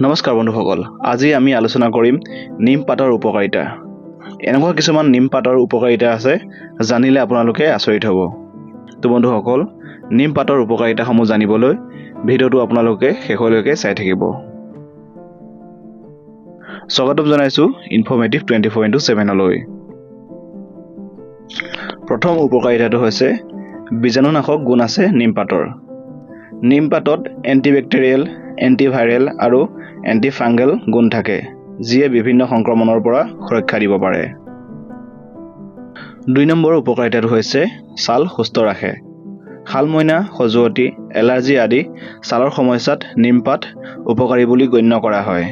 নমস্কাৰ বন্ধুসকল, আজি আমি আলোচনা কৰিম নিম পাতৰ উপকাৰিতা। এনেকুৱা কিছুমান নিম পাতৰ উপকাৰিতা আছে, জানিলে আপোনালোকে আচৰিত হ'ব। তো বন্ধুসকল, নিম পাতৰ উপকাৰিতাসমূহ জানিবলৈ ভিডিঅ'টো আপোনালোকে শেষলৈকে চাই থাকিব। স্বাগতম জনাইছোঁ ইনফৰ্মেটিভ 24x7লৈ। প্ৰথম উপকাৰিতাটো হৈছে বীজাণুনাশক গুণ আছে নিমপাতৰ। নিমপাতত এণ্টিবেক্টেৰিয়েল, এণ্টিভাইৰেল আৰু এণ্টিফাংগেল গুণ থাকে, যিয়ে বিভিন্ন সংক্ৰমণৰ পৰা সুৰক্ষা দিব পাৰে। 2 নম্বৰ উপকাৰিতাটো হৈছে ছাল সুস্থ ৰাখে। শালমইনা, খজুৱতি, এলাৰ্জি আদি ছালৰ সমস্যাত নিমপাত উপকাৰী বুলি গণ্য কৰা হয়।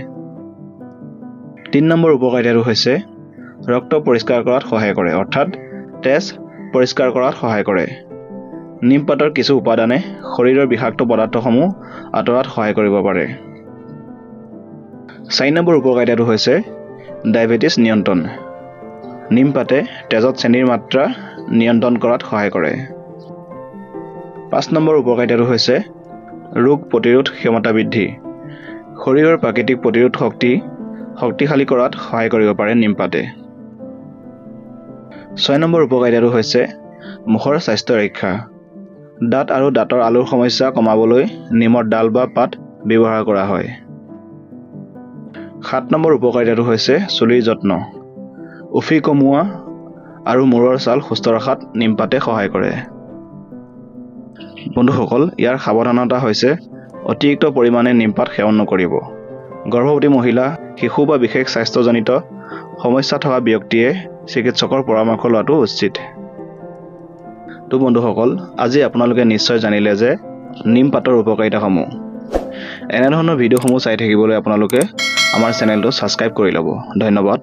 3 নম্বৰ উপকাৰিতাটো হৈছে ৰক্ত পৰিষ্কাৰ কৰাত সহায় কৰে, অৰ্থাৎ তেজ পৰিষ্কাৰ কৰাত সহায় কৰে। নিমপাতৰ কিছু উপাদানে শৰীৰৰ বিষাক্ত পদাৰ্থসমূহ আঁতৰাত সহায় কৰিব পাৰে। 4 নম্বৰ উপকাৰিতাটো হৈছে ডায়েবেটিছ নিয়ন্ত্ৰণ। নিমপাতে তেজত চেনিৰ মাত্ৰা নিয়ন্ত্ৰণ কৰাত সহায় কৰে। 5 নম্বৰ উপকাৰিতাটো হৈছে ৰোগ প্ৰতিৰোধ ক্ষমতা বৃদ্ধি। শৰীৰৰ প্ৰাকৃতিক প্ৰতিৰোধ শক্তি শক্তিশালী কৰাত সহায় কৰিব পাৰে নিমপাতে। 6 নম্বৰ উপকাৰিতাটো হৈছে মুখৰ স্বাস্থ্য ৰক্ষা। দাঁত আৰু দাঁতৰ আলুৰ সমস্যা কমাবলৈ নিমৰ ডাল বা পাত ব্যৱহাৰ কৰা হয়। 7 নম্বৰ উপকাৰিতাটো হৈছে চুলিৰ যত্ন। উফি কমোৱা আৰু মূৰৰ ছাল সুস্থ ৰখাত নিমপাতে সহায় কৰে। বন্ধুসকল, ইয়াৰ সাৱধানতা হৈছে অতিৰিক্ত পৰিমাণে নিমপাত সেৱন নকৰিব। গৰ্ভৱতী মহিলা, শিশু বা বিশেষ স্বাস্থ্যজনিত সমস্যা থকা ব্যক্তিয়ে চিকিৎসকৰ পৰামৰ্শ লোৱাটো উচিত। তো বন্ধুসকল, আজি আপোনালোকে নিশ্চয় জানিলে যে নিমপাতৰ উপকাৰিতাসমূহ। এনেধৰণৰ ভিডিঅ'সমূহ চাই থাকিবলৈ আপোনালোকে আমাৰ চেনেলটো ছাবস্ক্ৰাইব কৰি ল'ব। ধন্যবাদ।